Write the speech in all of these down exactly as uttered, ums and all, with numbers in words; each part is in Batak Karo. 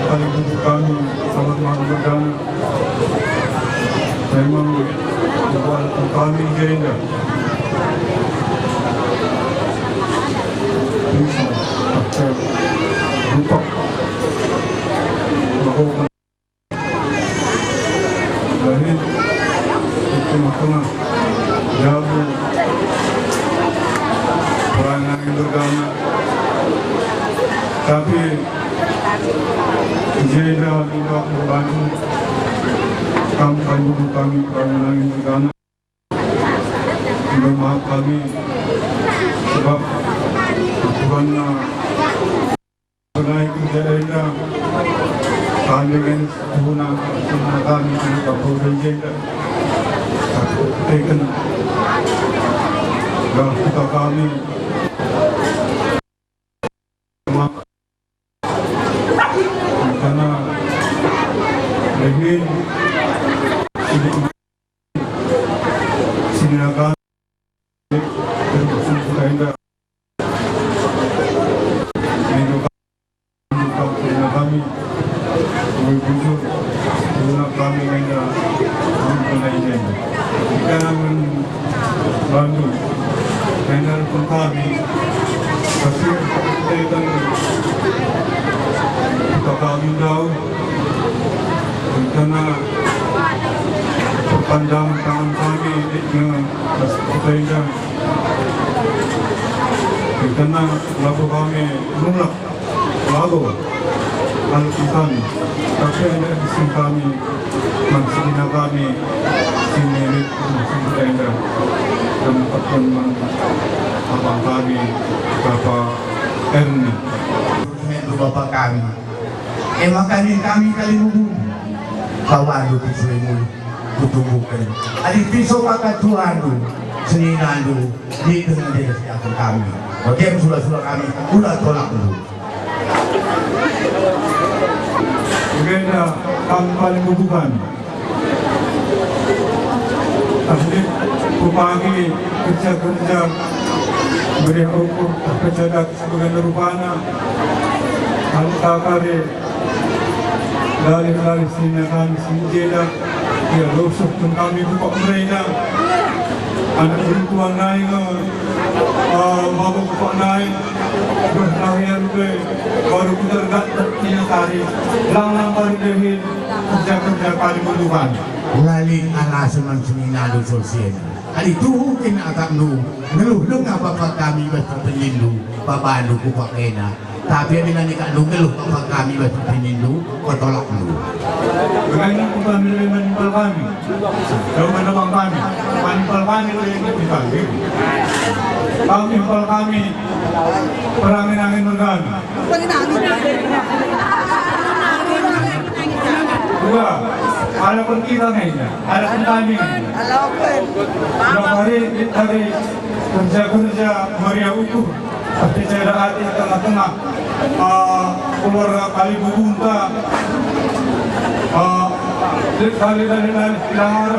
Kami buku kami, selamat malam perdana. Memang buku kami jenda. Bisa, pakai, rupak. Bahwa Ibrahim di tengah-tengah jabu perang nangin bergama. Tapi jenda minta bantu kam bantu kami perang nangin bergama. Minta maaf kami sebab Tuhan, uh, Penai kerja enda, kami dengan guna guna kami anak kapolda jenda. Aku teken dah kita kami. Karena rehin sini, sini akan terus kita enda. Terima kami, kami bujur, guna kami enda, kami kena ini. Kita bantu, enda pun kami, tapi kita, kita kami tahu, karena perpanjangan tangan kami, ini, kita enda, karena labuh kami nulak. Lagu, alusi kami, tapi enda isin kami, man senina kami, sini lit, sini enda, dan pekun man abang kami, Bapa Erni. Bapa kami, e maka nin kami kali nunggu, bawandu pisoi muli. Kutubuhken. Adi piso maka tuandu, seninandu, niken ende siapken kami. Bage sula-sula kami, ula tolakndu. Bagenda kam paling bubuhan. Tahlit, kupagi, kerja-kerja, beri ukur, pecadak, sebagainya rupana. Angka kare, Dalih-dalih senina kami si jenda, ia rusuhken kami kupak merenda. Anak perempuan nai nge, eh, babo kupak nai, beh lahir be, baru kutergak terkina kari, lang-lang baru dehin, kerja-kerja kali meluban. Lalin alas man senina dosa si enda. Adi tuhu kin akapndu, ngeluh denga bapa kami bas pepenindu, babandu kupak enda. Tapi adi la nikakndu ngeluh bapa kami bas pepenindu, kutolakndu. Bagaimanapun kami lebe manimpal kami, kalau menabang kami, manimpal kami lebe manimpal kami. Kami impal kami, perangin-angin mergana. Dua, adapun kita nge, adapun kami nge. Dua hari, hari kerja-kerja Maria Ukur, tapi saya ada hati tengah-tengah, eh, keluarga kali bubunta, eh, kali dari dari Pilar,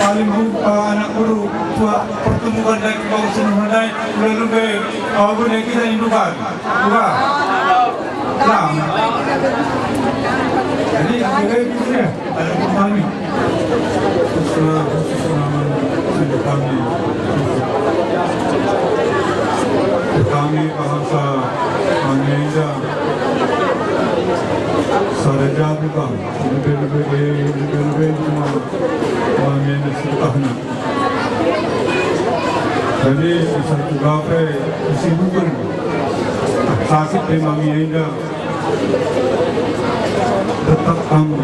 kali bu-, eh, anak beru, tua pertemuan dari bangsa Nuh dari, lalu be, eh, boleh kita indukan. Udah. Nah. Jadi, ada kami. Khususnya, khusus nama kami. Kami bahasa Manila. Sada jabu kami. Lebih-lebih, lebih-lebih cuma Manila setahun. Jadi, satu gape kesibukan. Sakit memang ia indah. Tetap kami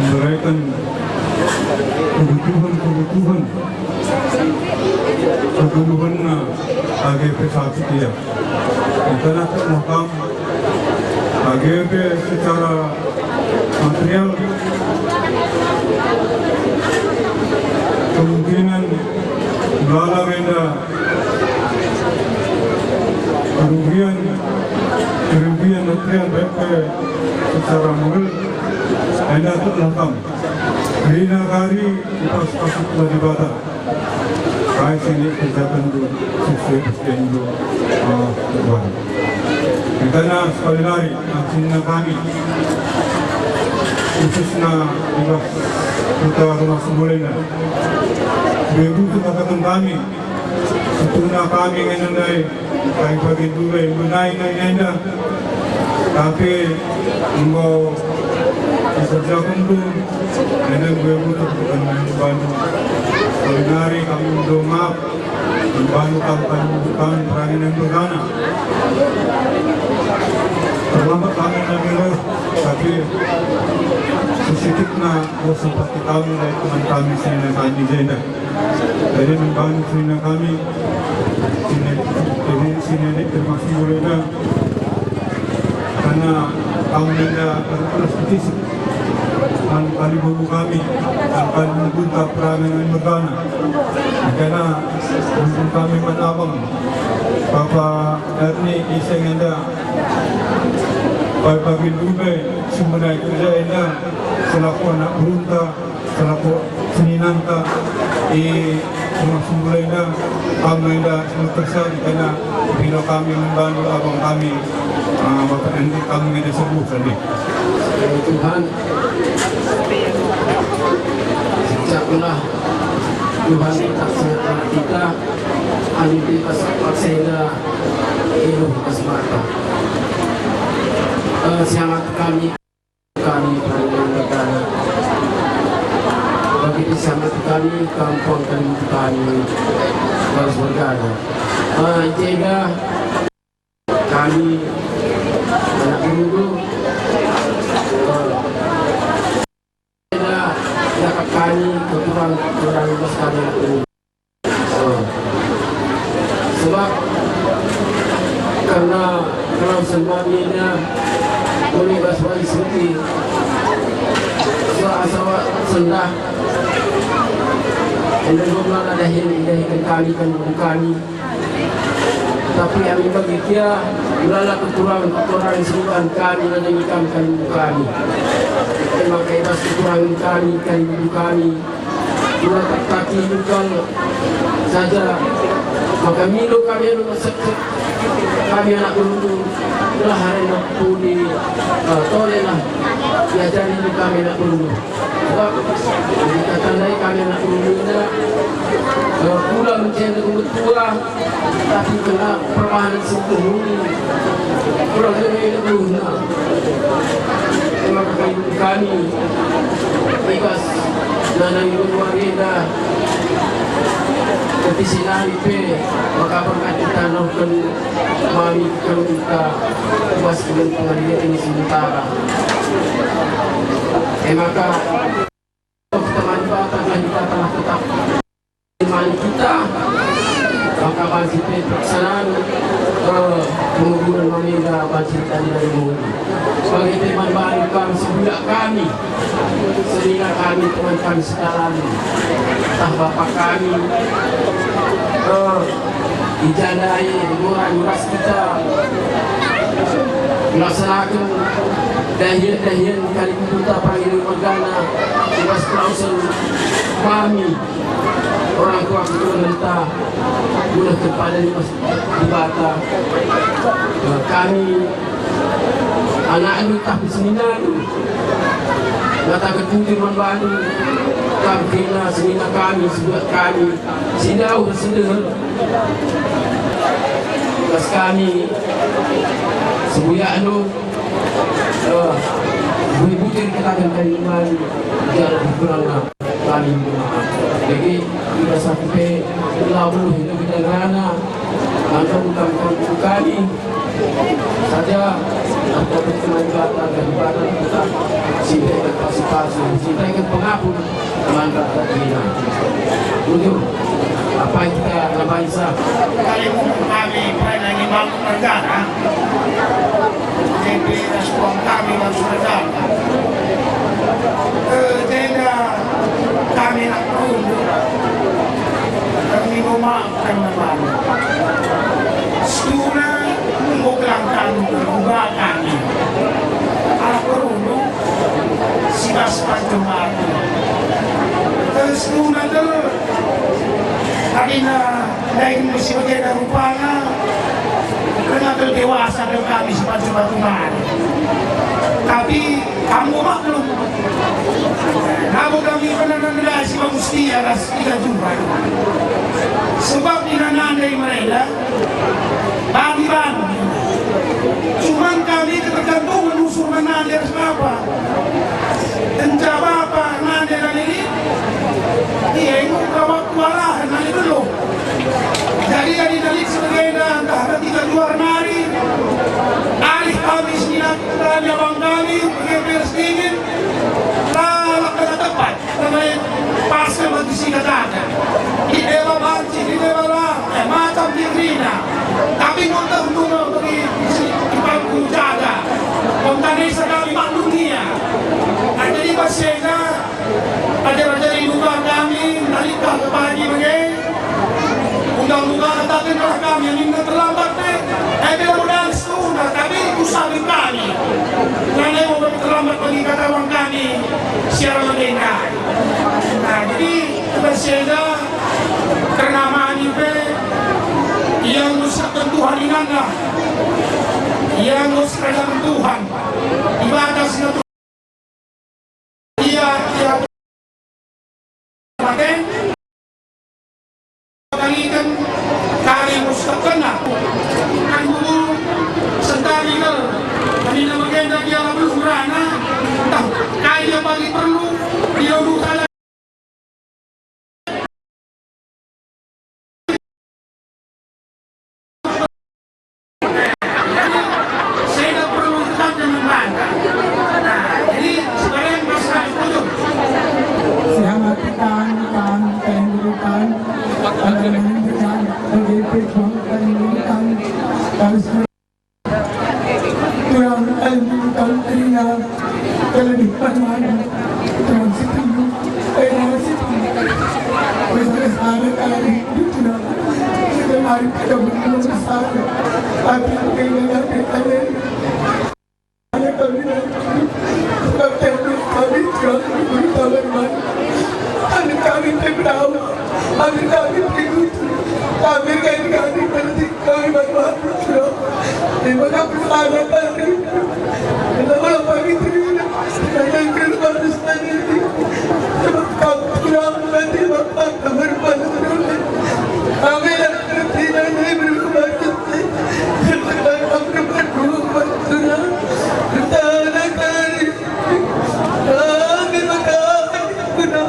mereken kebutuhan-kebutuhan kebutuhanna A G P sakit ia. Di tengah-tengah kami A G P secara material, kemungkinan bala enda kerugian, kerugian material B P secara moral enda telah kam. Kerina kari ipas-pas Dibata. Kai si lit kerjaken tu, sesuai Kristen tu, ah, Tuhan. Yang Karena sekali lagi, maksudnya kami, khususnya di bas kota Rumah Sembulena, bebutuh katakan kami, Situhuna kami ngena ndai, kai pagi ndube mbenai nai enda. Tapi enggo dikerjakenku, enda enggo ibutuhken bandu. Sekali nari kami ndo maaf, bandu kam, kam, kam perangin yang bergana. Terlambat kami lagi reh, tapi sesitipna enggo sempati kami dari teman kami sini kami jenda. Jadi membantu sina kami, sina, jadi sina ini termasuk mereka, karena kami enda terus kritis dan kali bubu kami, dan kali bubu tak pernah dengan mergana. Karena bubu kami man abang, Bapak Erni Iseng enda, Bapak Gindube, Sumbenai kerja enda, selaku anak berunta, selaku seninanta i Rumah Sembulena, kami enda semetersa di kana pino kami membantu abang kami, ah, Bapak Endi, kami enda sembuh tadi. Ya Tuhan, sejak Tuhan tak sengat kita, amin bebas paksa enda, eluh pas mata. Eh, siangat kami. Kami paling bergana. Bagi di sana kami, kampung kami, kami harus bergana. Ah, jaga kami anak dulu. Jaga, jaga kami kekurang, kurang bas kami anak dulu. Sebab karena kalau sembah mina mulai bas wali suci, suara sawa sendah. Enda gumna dahin idahiken kami kan kami. Tapi amin bagi kia, ulala kekurangan-kekurangan seruan kami nandangi kami kan kami. Maka i bas kekurangan kami kan kami. Dua tertaki bukan saja, maka mindo kami anu meseksek kami anak berundu, lah hari nak pudi, eh, tolelah diajari kami anak berundu. Sebab kita tandai kami anak berundu enda, eh, pulang mencenda tua, tapi kena permanen sempurna. Kurang lebih lebihna. Terima kasih kami. Ibas nana ibu Marinda. Keti sinami pe maka pernah kita nohken mami kerunta kuas dengan pengadilan ini sementara. Eh, maka teman Bapak dan kita telah tetap iman kita, maka banci pe pelaksanaan, eh, penguburan mamenda banci tadi dari mungkin. Sebagai teman baru kami, sebudak kami, senina kami, teman kami sekarang, tah bapak kami, eh, ijandai, murah, murah kita, melaksanakan dahian-dahian kali kita panggil mergana, tugas kelausan kami. Orang tua keturunan ta guna kepada Dibata. Eh, kami anak ni tapi senina ni. Kataken bujur man bandu, kam kena senina kami, sebuah kami, si dauh sedeher. Tugas kami, sebuah anu, eh, bujur-bujur kataken kami man, jangan dikurangna. Kami maaf. Jadi, kita sampai lalu hidup kita rana, maka bukan kami saja, atau teman Dibata dan Dibata kita, sampai ke pasi-pasi, sampai ke pengapun, teman Dibata kita. Bujur, apa yang kita nambahi sah? Kali kami pernah dibangun negara. Jadi, respon kami langsung datang. Eh, jenda kami nak perunduk. Kami memaafkan kembali. Setuhuna enggo kelangkan berubah kami. Anak perunduk, si bas pancung aku. Eh, setuhuna ter, tadina Dai mesti bagenda rupana, kerna kel dewa Pasar dan kami sepatu-patu bari. Tapi kamu maklum, kamu kami pernah nandai si bangun setia ras tiga juta. Sebab di nandai mereka, bagi-bagi. Cuman kami ketergantungan usur nandai ras bapa. Kenca bapa nandai nandai ini, ia ikut waktu arahan nandai dulu. Jadi, adi nandai sebagenda, ntah ketiga juar nari, arih kami senina kami abang kami, bage pe ras dingin, lalap kena tepat, kena pas kena bagi si katakan. Di dewa banci, di dewa la, eh, macam di rina. Tapi mun tentu bagi si ipangku jaga. Kontanesa kami maklum ia. Nah, jadi pas enda, ajar-ajar ibuka kami, nalika ke pagi bage. Undang-undang kataken arah kami, aminna terlambat pe. Eh, bila modal setunda, tapi usaha kami. Karena mau terlambat bagi kata uang kami, siaran lagi engkai. Nah, jadi, tugas enda, karena mani pe, ia ngusahken Tuhan inganna. Ia ngusahken Tuhan. Ibadah si Ia, ia, pakai, kalikan, kari mustakenna. Kan guru, sentari kal, kami nama genda dia lalu merana, entah, kai yang paling perlu, dia urusan. Sehingga perlu tetap dengan bangga. Nah, jadi sekarang pas kami tujuh. Selamat petang, petang, petang, petang. Kalau menunjukkan bagi perjuangan pendidikan harus Tulang alim tulang terina, terlebih permana, tulang situ, era situ. Wis ada kali, tulang, kita mari kita bertemu besar, tapi kita nanti kalian. Ada kami nanti, tapi kami tulang, bertemu. Ada kami tidak tahu, ada kami tidak tahu, ada kami tidak tahu. Kami bantu aku, Bro. Terima kasih banyak, Bro. Kita ulang pagi terima. Kita yang terima kasih tadi. Sebab kau kurang nanti Bapak berbantu. Kami yang terpilih ini berubah. Terima kasih, Bro. Bertahan kali. Kami bertahan, Bro.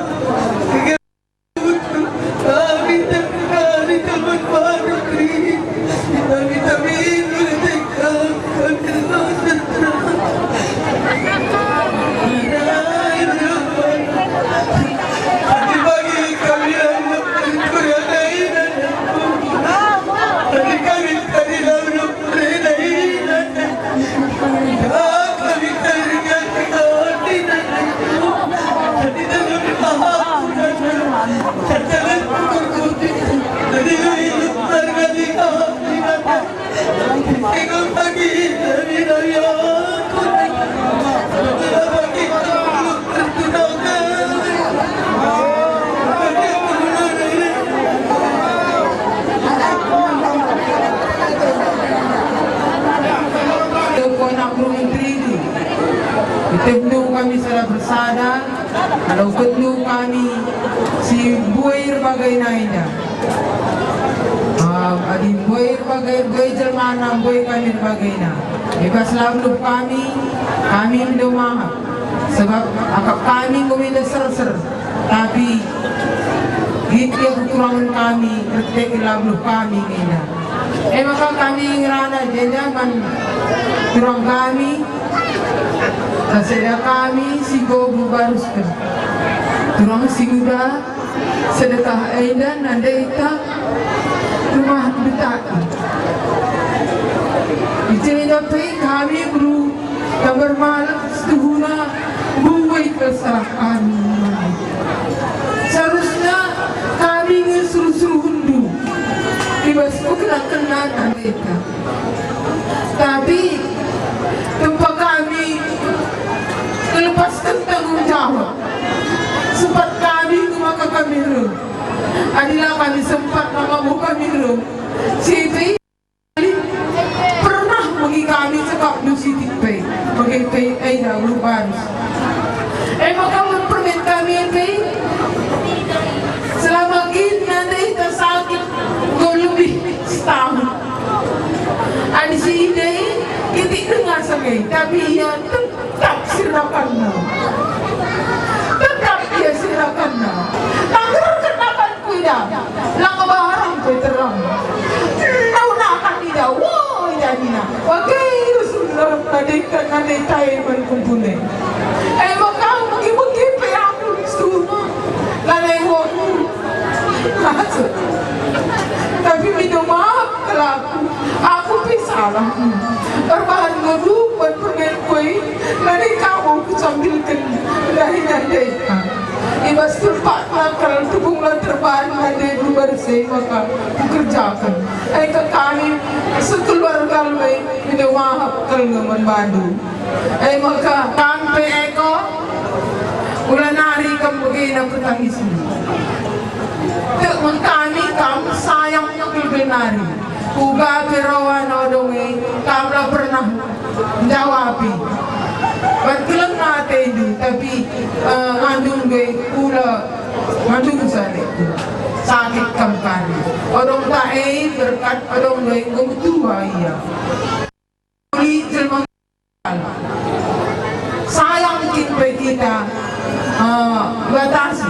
Tengku anak Menteri, itehndu kami sada persada, adokenndu kami si mbue erbagena enda. Ah, adi mbue erbagai, mbue jelmana, mbue kami erbagena. Bebas labuh kami, kami mindo maaf. Sebab akap kami enggo mindo serser, tapi lit ia kekurangen kami, erkiteken labuh kami enda. E maka kami ngerana jenda man turang kami, saseda kami si enggo erbarusken. Turang si nguda, sedekah enda nandaita rumah betaki. I jenda pe kami beru tambar malem setuhuna, mbue kal salah kami. Seharusna kami nge suruh-suruhenndu i bas pekena-kena nandaita. Tapi tempa kami ngelepasken tanggung jawab. Sempat kami nge maka kami reh. Adi la kami sempat maka enggo kami reh. Si pe pernah Sitik pe, bage pe enda ulu barus. E maka mun permen kami pe, selama kin nande ita sakit enggo lebih setahun. Adi si Ida e, kitik denga sage, tapi ia tetap sirakanna. Tetap ia sirakanna. Tanggerken akan Ku Ida, langa barang pe terang. Tau nakan Ida, woi, jadina. Bage Rasulullah nadingken nande tai man kumpune. E maka megi-megi pe aku suna. Lanai wong. Tapi minta maaf kal aku. Aku pe salah. Erbahan ngeduk buat permen kue. Nande kamu kusambilken dahi nande. I bas tempat nakal tepunglah terban nande berberse maka kukerjaken. Engka kami sekeluarga lebe minta maaf kal nge man bandu. E maka kam pe Eko, ula nari kam begena petangismu. Tek man kami kam sayang nge gelgel nari. Uga pe roa nodong e, kam la pernah njawapi. Bat keleng atendu, tapi, eh, ngandung e ula ngandung sanekku. Sakit kam kari. Odong ta e berkat odong e enggo metua ia. Uli jelma Sayang kin pe kita, eh, batasi,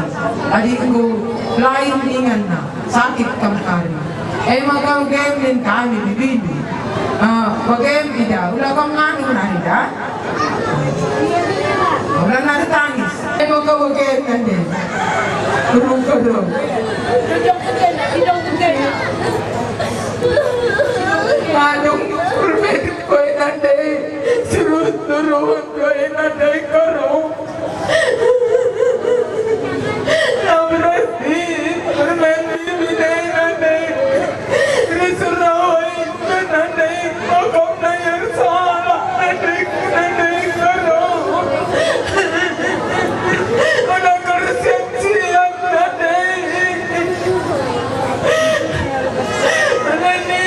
adi enggo lain inganna, sakit kam kari. E maka bage min kami bibindu. Eh, bage Ida, ula kam ngandung nari da? Ula nari tangis. E maka bage nande. Ruka dong. Ngandung. Koi nande, suruh-suruh koi nande karo. Lam rasi, permen bibine nande, risuroi nande, makom nayar salah nande, nande karo. Ada kersiap-siap nande. Nande.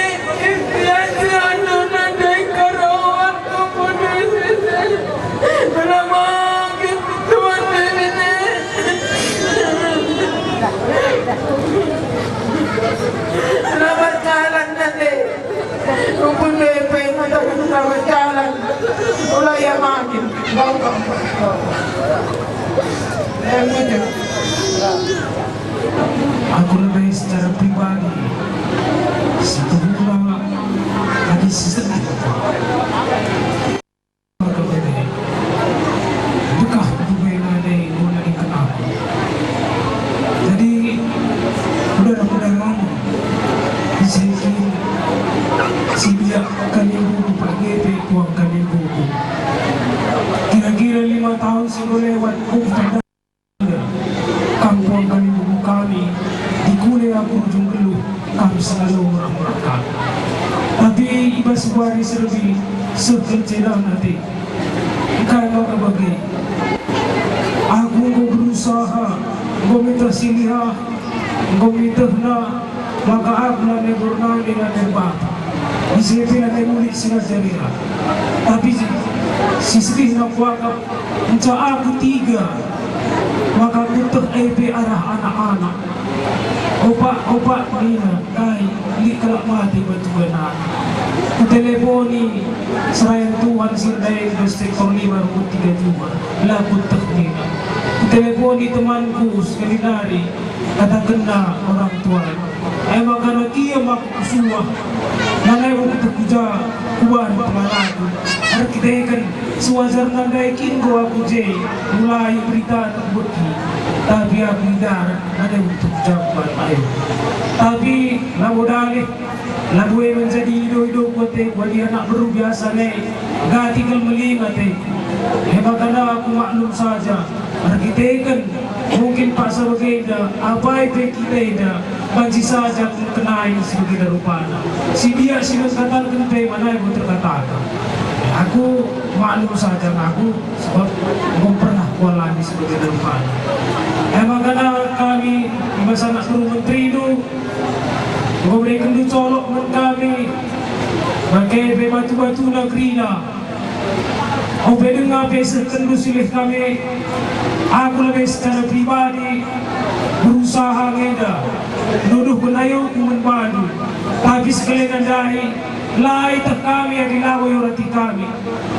Selamat jalan nande. Rumpun D P mata selamat jalan. Mulai ya makin. Bau, bau, bau. Yang lucu. Aku lebe secara pribadi, setuhuna adi si sedih. Maka bebe, bekah bebe nade guna ikan aku. Jadi, udara-udara, ise kin si biak kalimbungku, pagi pe kuang kalimbungku. Kira-kira lima tahun si enggo lewat, ku Kam puang kami buku kami, dikune aku rujung geluh, kam selalu murah-murah kami. Tapi i bas wari serbi, seh kencedan ate. Engkai maka bage? Aku enggo berusaha, enggo minter si liah, enggo mintehna, maka aku la negor nande la nerbapa. Ise pe la nemulik si ngajariha. Tapi si, si sedihna kuakap, Nca aku tiga, maka kueteh e pe arah anak-anak. Opak-opak nina, kai, lit kalak mate batu anak. Kuteleponi Serayan Tuhan si Erdaeng sektor lima rukun tiga dua, la kueteh nina. Kuteleponi temanku sekali nari, katakenna orang tua. E maka nakia maka kusuah, lanai bukti kuja kubahan pengalaku. Erkiteken sewajarna ndai kin enggo aku je mulai berita terbeki, tapi aku idarat lanai bukti kuja kubahan ayo. Tapi labo dalih, labo e menjadi ido-ido kuate kuali anak beru biasa ne, gati kal meling ateku. E maka aku maklum saja, erkiteken mungkin paksa bagenda, apai pe kita enda, banci saja kukenai si bagenda rupana. Si biak si mengkataken pe mana enggo terkataken. Aku maklum saja ngaku, sebab enggo pernah kualami si bagenda rupana. E maka kami, i bas anak beru menterindu, enggo berekenndu colok man kami, bage pe batu-batuna kerina. Ope denga pe sehkenndu silih kami, aku lebe secara pribadi berusaha ngeda nuduhken ayuku man bandu, tapi sekalina ndai la ieteh kami adi labo iorati kami,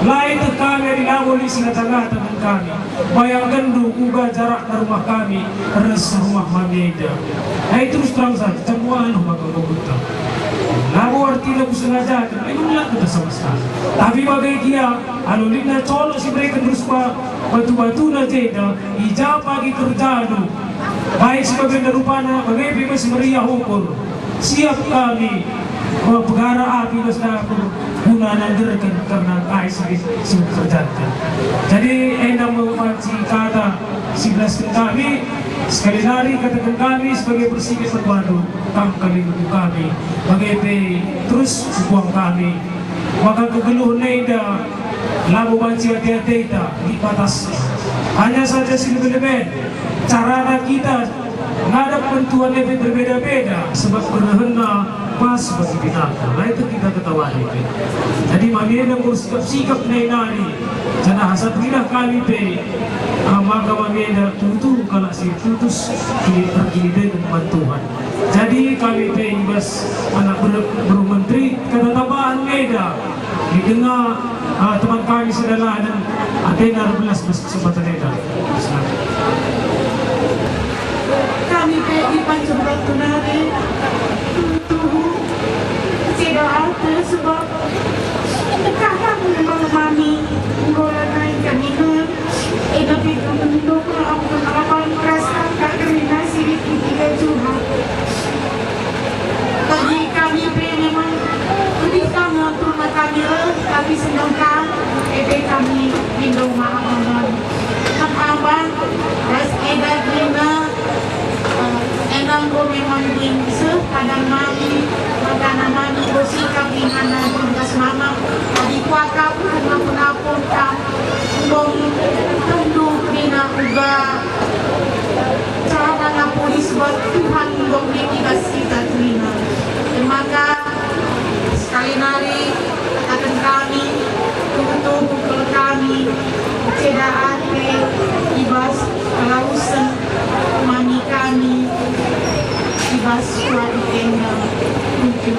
la ieteh kami adi labo lit si ngata-ngataken kami. Bayangkenndu uga jarakna rumah kami ras rumah Mami enda. Ai terus terang saja, cam wanuh maka enggo kueteh. Labo artina kusengajaken, ai melak kita sama sekali. Tapi bage gia, alu litna colok si bereken ras ba-, batu-batuna jenda, i ja pagi kerjandu, baik si bagenda rupana, bage pe si meriah ukur. Siap kami, eh, pegara api bas dapur guna nanggerken kerna kai si, si dikerjaken. Jadi, enda me banci kata si belasken kami, sekali nari kataken kami sebagai persinik perpadu, kam kalindo kami, bage pe terus ukum kami. Maka kegeluhen enda labo banci ate-ateta, lit batasna. Hanya saja si lebe-leben, carana kita ngadap man Tuhan e pe berbeda-beda, sebab kegeluhenna pas bagi binatang. La ieteh kita ketawahi pe. Jadi Mami enda enggo sikap-sikap nai nari, janah asa teridah kami pe, ah, maka Mami enda tuhu-tuhu kalak si tutus, si erkinidoken man Tuhan. Jadi kami pe i bas anak beru, beru menteri, kata tambahen enda. Idenga, ah, teman kami si dalanen, atena erbelas bas kesempatan enda. Kami pe i Pancur Batu nari tuhu-tuhu ceda ate sebab dekah kami memang Mami enggo lanai kami nge. Enda pe kami mendukung aku kenapa merasa tak kerina sirik tiga juha. Bagi kami pe memang pedih kami waktu kami reh, tapi senang kami, ebe kami mindo maaf Abang. Maaf Abang, ras eda guna, eh, enda enggo memang dim seh padan Mami, makana Mami enggo sikap inganna dim ras Mama. Adi kuakap, kenapa-napa kam, enggo tentu kerina uga cara ngapuli sebab Tuhan enggo nge i bas kita kerina. Maka sekali nari kataken kami, tuhu-tuhu kal kami ceda ate i bas kelawesen Mami kami i bas wari enda. Thank you.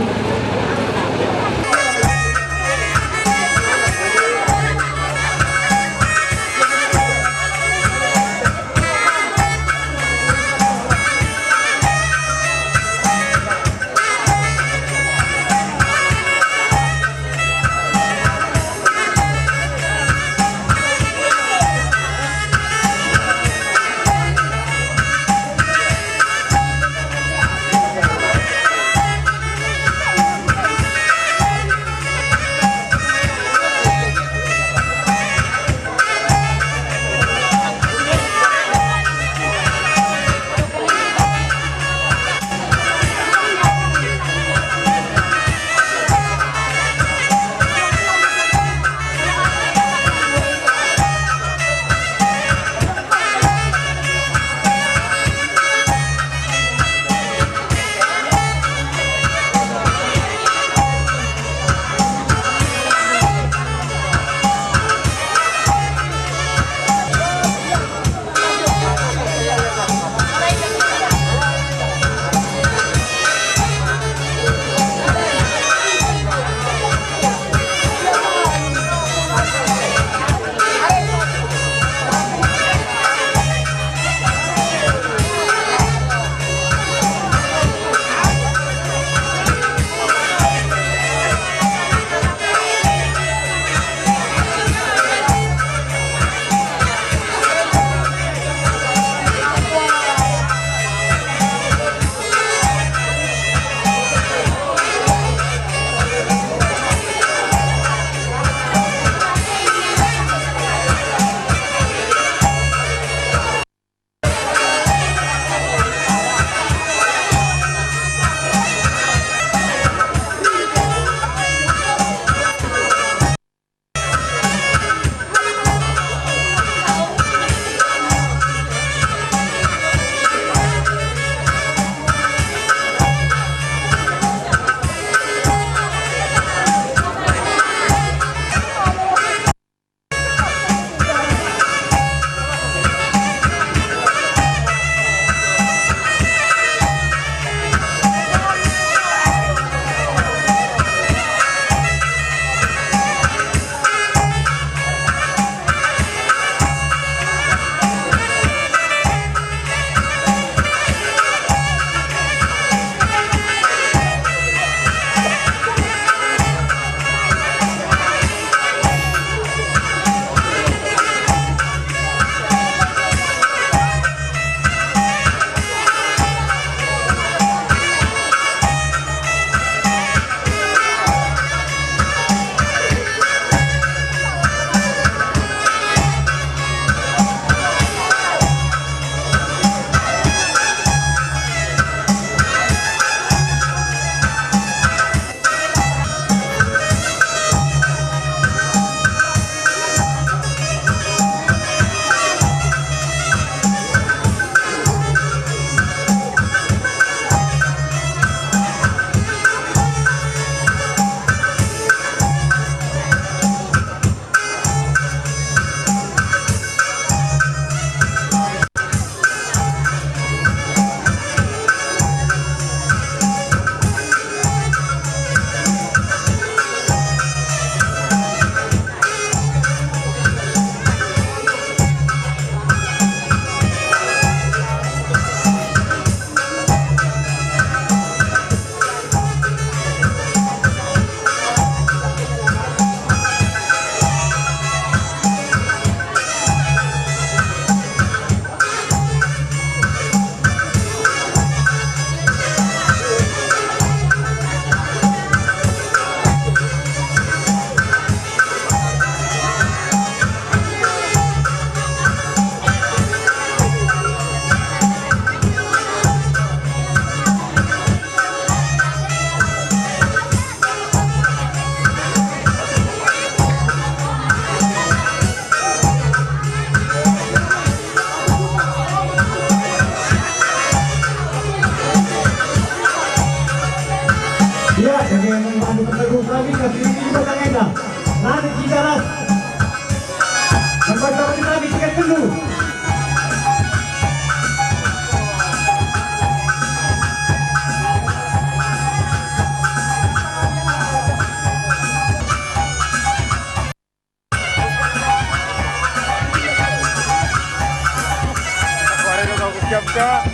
Jamka,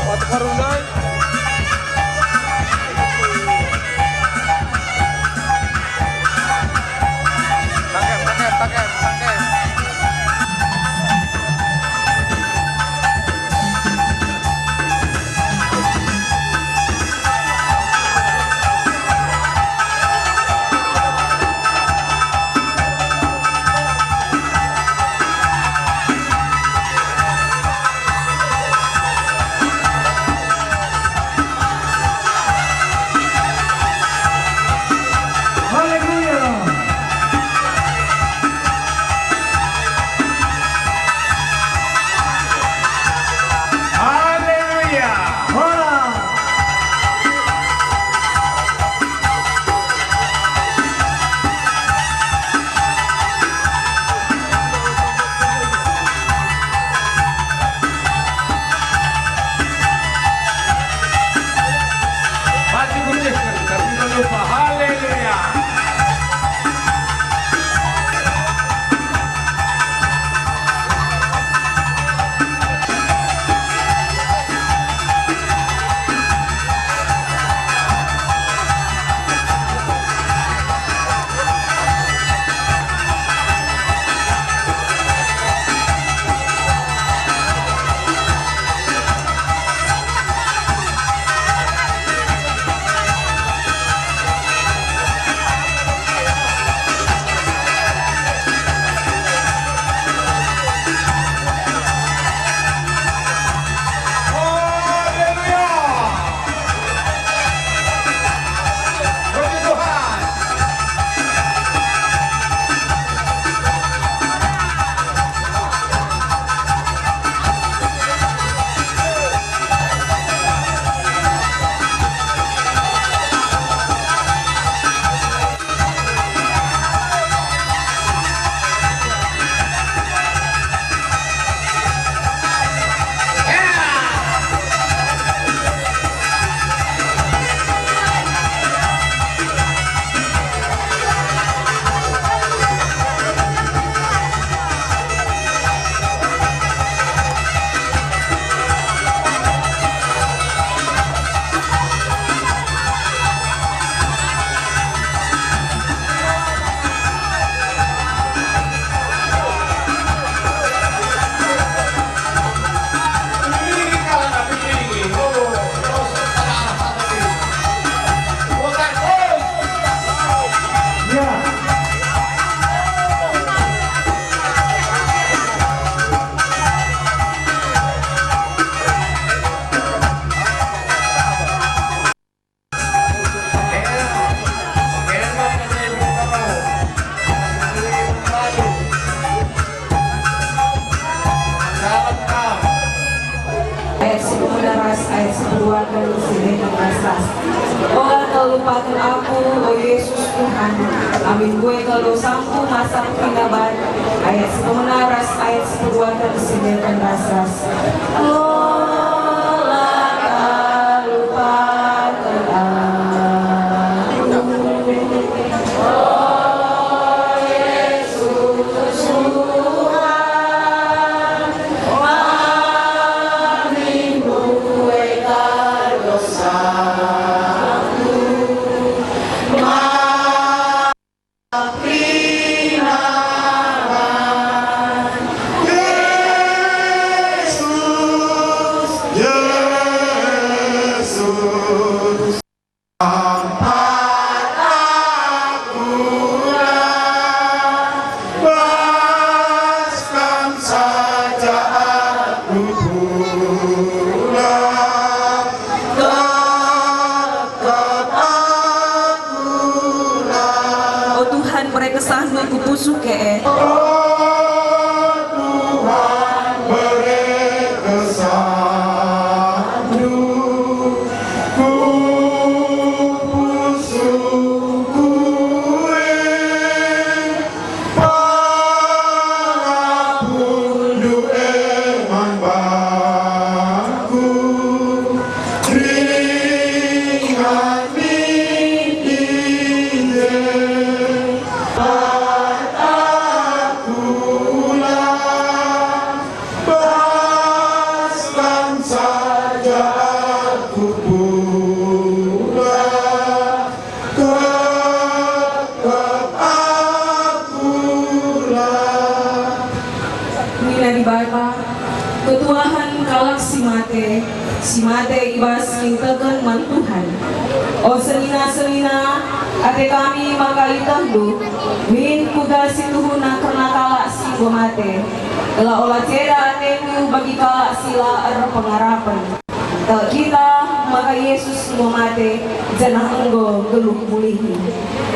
Batu Marundai. Tangkem, tangkem, tangkem, tangkem. Haleluya. Haleluya. Hola. Masih kucekkan, tapi tak lupa. Haleluya. Ayat si pemena ras ayat si peduaken si nehken ras. Ola kal lupaken aku, o Yesus Tuhan, amin mbue kal dosaku masap kerina bandu. Ayat si pemena ras ayat si peduaken si nehken ras-ras. Ola kal lupaken aku. O Tuhan, bere kesahNdu ku pusuhku e. O Tuhan, bere kesahNdu ku pusuhku e. Perapundu e man bangku, ringan min i je. Aku Tuhan kalak si mate, si mate i bas kinteken man Tuhan. O senina-senina, ate kami maka ietehndu, min kuga si tuhuna kerna kalak si enggo mate, gelah ola ceda atendu bagi kalak si la erpengarapen. Tek kita maka Yesus enggo mate, janah enggo nggeluh mulihi.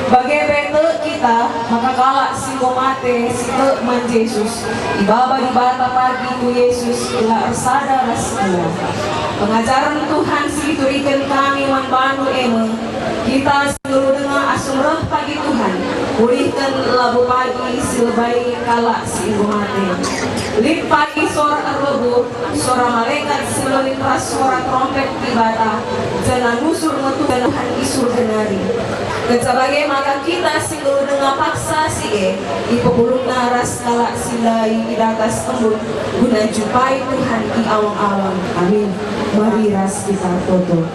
Bage pe tek kita maka kalak si enggo mate si tek man Jesus, ibaba Dibata pagi ku Jesus gelah ersada ras Ia. Pengajaren Tuhan si ituriken kami man bandu e me, kita si nggeluh denga asum reh pagi Tuhan, mulihken labo pagi si lebai kalak si enggo mate. Lit pagi sora erlebuh, sora malekat si mbelin ras sora terompet Dibata, janah nusur me Tuhan i Surga nari. Kenca bage maka kita si nggeluh denga paksa si e, ipepulungna ras kalak si ndai i datas embun, guna njupai Tuhan i awang-awang. Amin. Mari ras kita ertoto.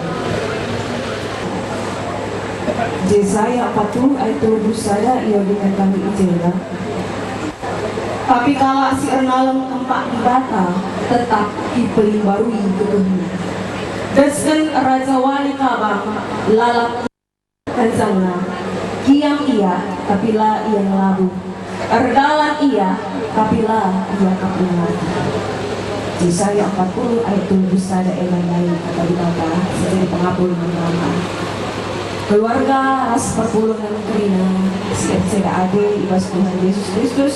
Jesaya empat puluh ayat tolu puluh sada iwagiken kami i jenda. Tapi kalak si ernalem kempak Dibata tetap ipelimbarui gegehna. Desken Raja Wali Kabang lalap kenjangna, kiam ia, tapi la ia ngelabuh. Erdalan ia, tapi la iakapna mati. Jesaya empat puluh ayat tolu puluh sada e ndai kata Dibata si jadi pengapul man banta. Keluarga ras perpulungen kerina si erceda ate i bas Tuhan Jesus Kristus,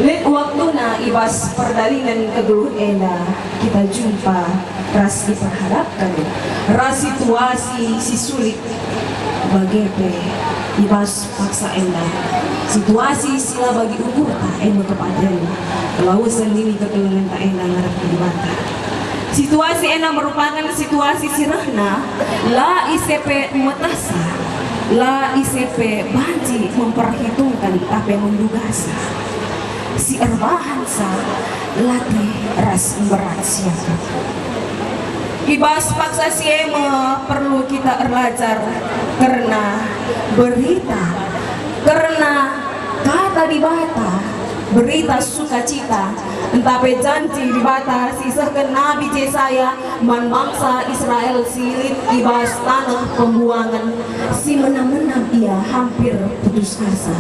lit waktuna i bas perdalingen kegeluhen enda kita jumpa ras diperhadapken ras situasi si sulit, bage pe i bas paksa enda, situasi si la bagi ukurta e me kepaden, kelawesen nini kekelengenta enda ngarap Dibata. Situasi enda merupakan situasi si rehna la ise pe metehsa, la ise pe banci memperhitungken tapi mendugasa. Si erbahansa latih ras mberat siakap. I bas paksa si e me perlu kita erlajar kerna berita, kerna kata Dibata, berita sukacita, ntah pe janji Dibata si isehken Nabi Jesaya man bangsa Israel si lit i bas taneh pembuangen, si menam-menam ia hampir putus asa.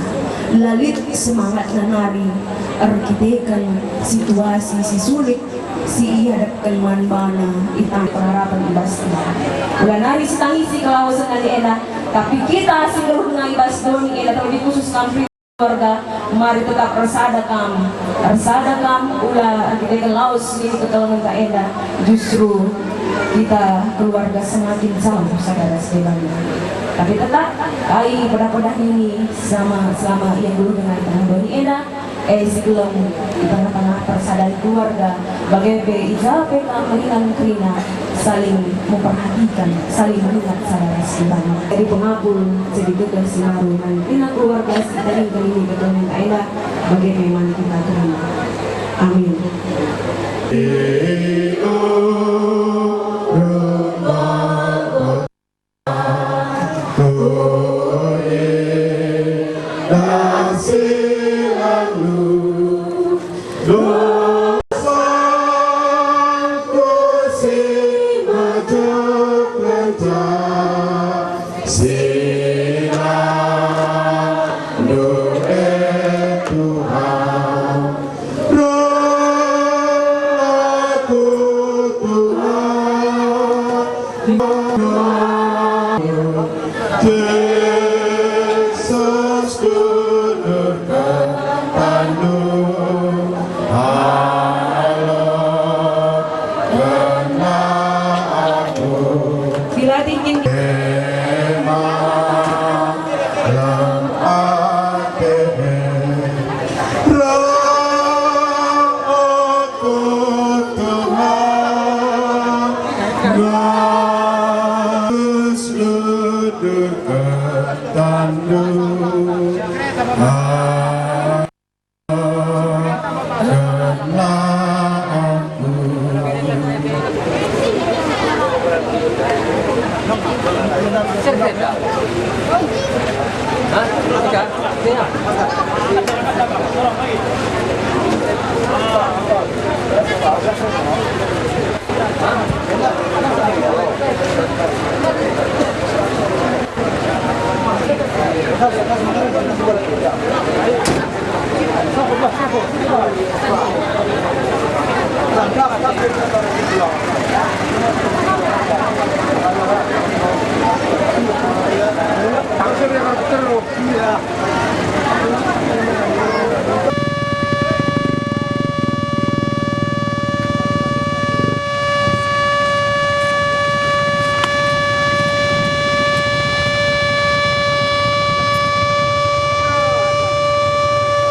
La lit semangatna nari erkiteken situasi si sulit si ihadapken man bana i taneh pengharapen i bas Tuhan. Ula nari sitangisi kelawesen nari enda, tapi kita si nggeluh denga i bas doni enda, terlebih khusus kam keluarga, mari tetap ersada kam. Ersada kam, ula erkiteken lawes nini kekelengenta enda, justru kita keluarga semakin jauh sada ras debana. Tapi tetap kai pedah-pedah nini selama, selama ia nggeluh denga i tengah doni enda, e si gelem i tengah-tengah persadan keluarga, bage pe i ja pe kam merinan kerina, saling memperhatikan, saling mengingat sada ras si banci. Jadi pengapul, jadi gegeh si mbaru man kerina keluarga si tadingken nini kekelengenta enda, bage pe man kita kerina. Amin. Tuhan, Tuhan, Yesus kudurkan tandu, Allah kena aku. Dilatih kin- Ema lam ate. Roh aku Tuhan, Yesus kudurkan tandu, ah, kena aku. Hah? Enggak. Sini.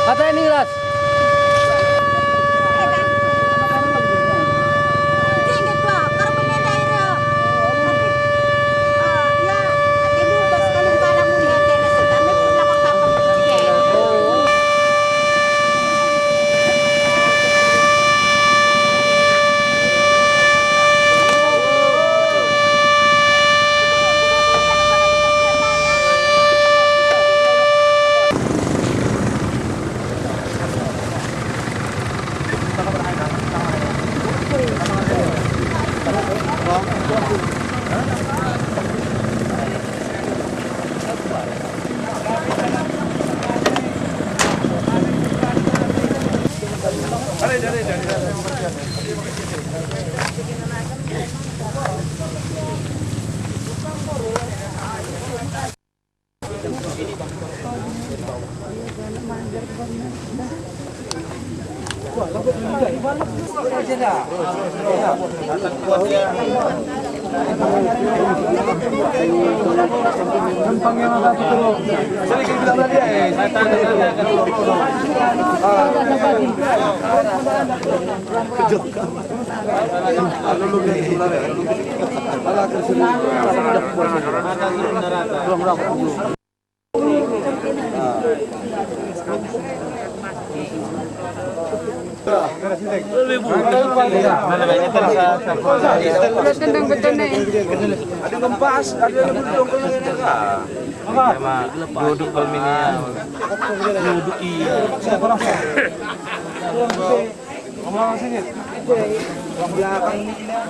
Kata ini ras. Udah tendang betul nih. Ada ngempas, ada yang belum kena. Emang duduk kalau minimal. Duduk iya.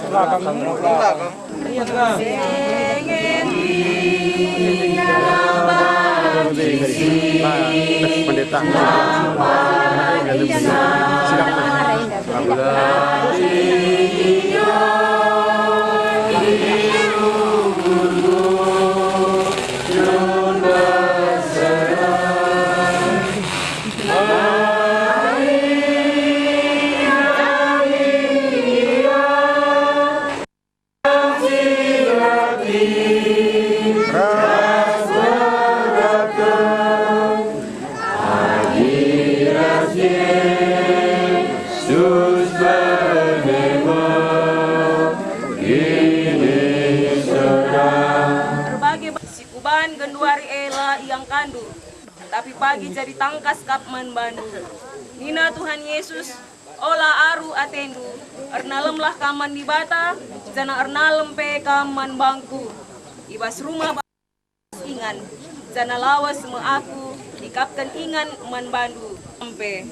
Belakang, belakang. Pendeta. Silakan. Erbage si kuban genduari e la iangkandu, tapi pagi jadi tangkas kap man bandu. Nina Tuhan Yesus, "Ola aru atendu, ernalemlah kam man Dibata, janah ernalem pe kam man bangKu. I bas rumah ba-, ingan, janah lawes me Aku ikapken ingan man bandu." Empe.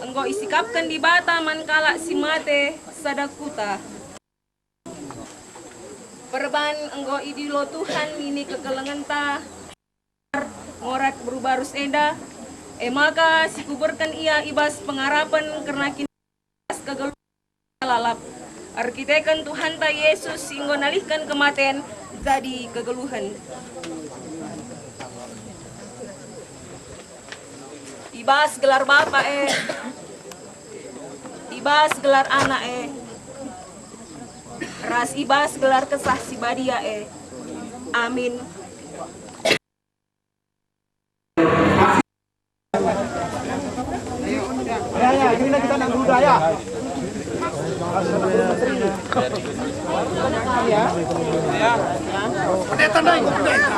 Enggo isikapken Dibata man kalak si mate sada kuta. Perban enggo idilo Tuhan nini kekelengenta, ngorat beru barus enda, e maka sikuburken ia i bas pengarapen kerna kin-, kegeluhen lalap. Erkiteken Tuhanta Yesus si enggo nalihken kematen jadi kegeluhen. I bas gelar Bapa e, i bas gelar Anak e, ras i bas gelar Kesah Si Badia e. Amin. Ya, ya, ini kita nak dulu dah, ya. Ya. Pendeta, naik, pendeta.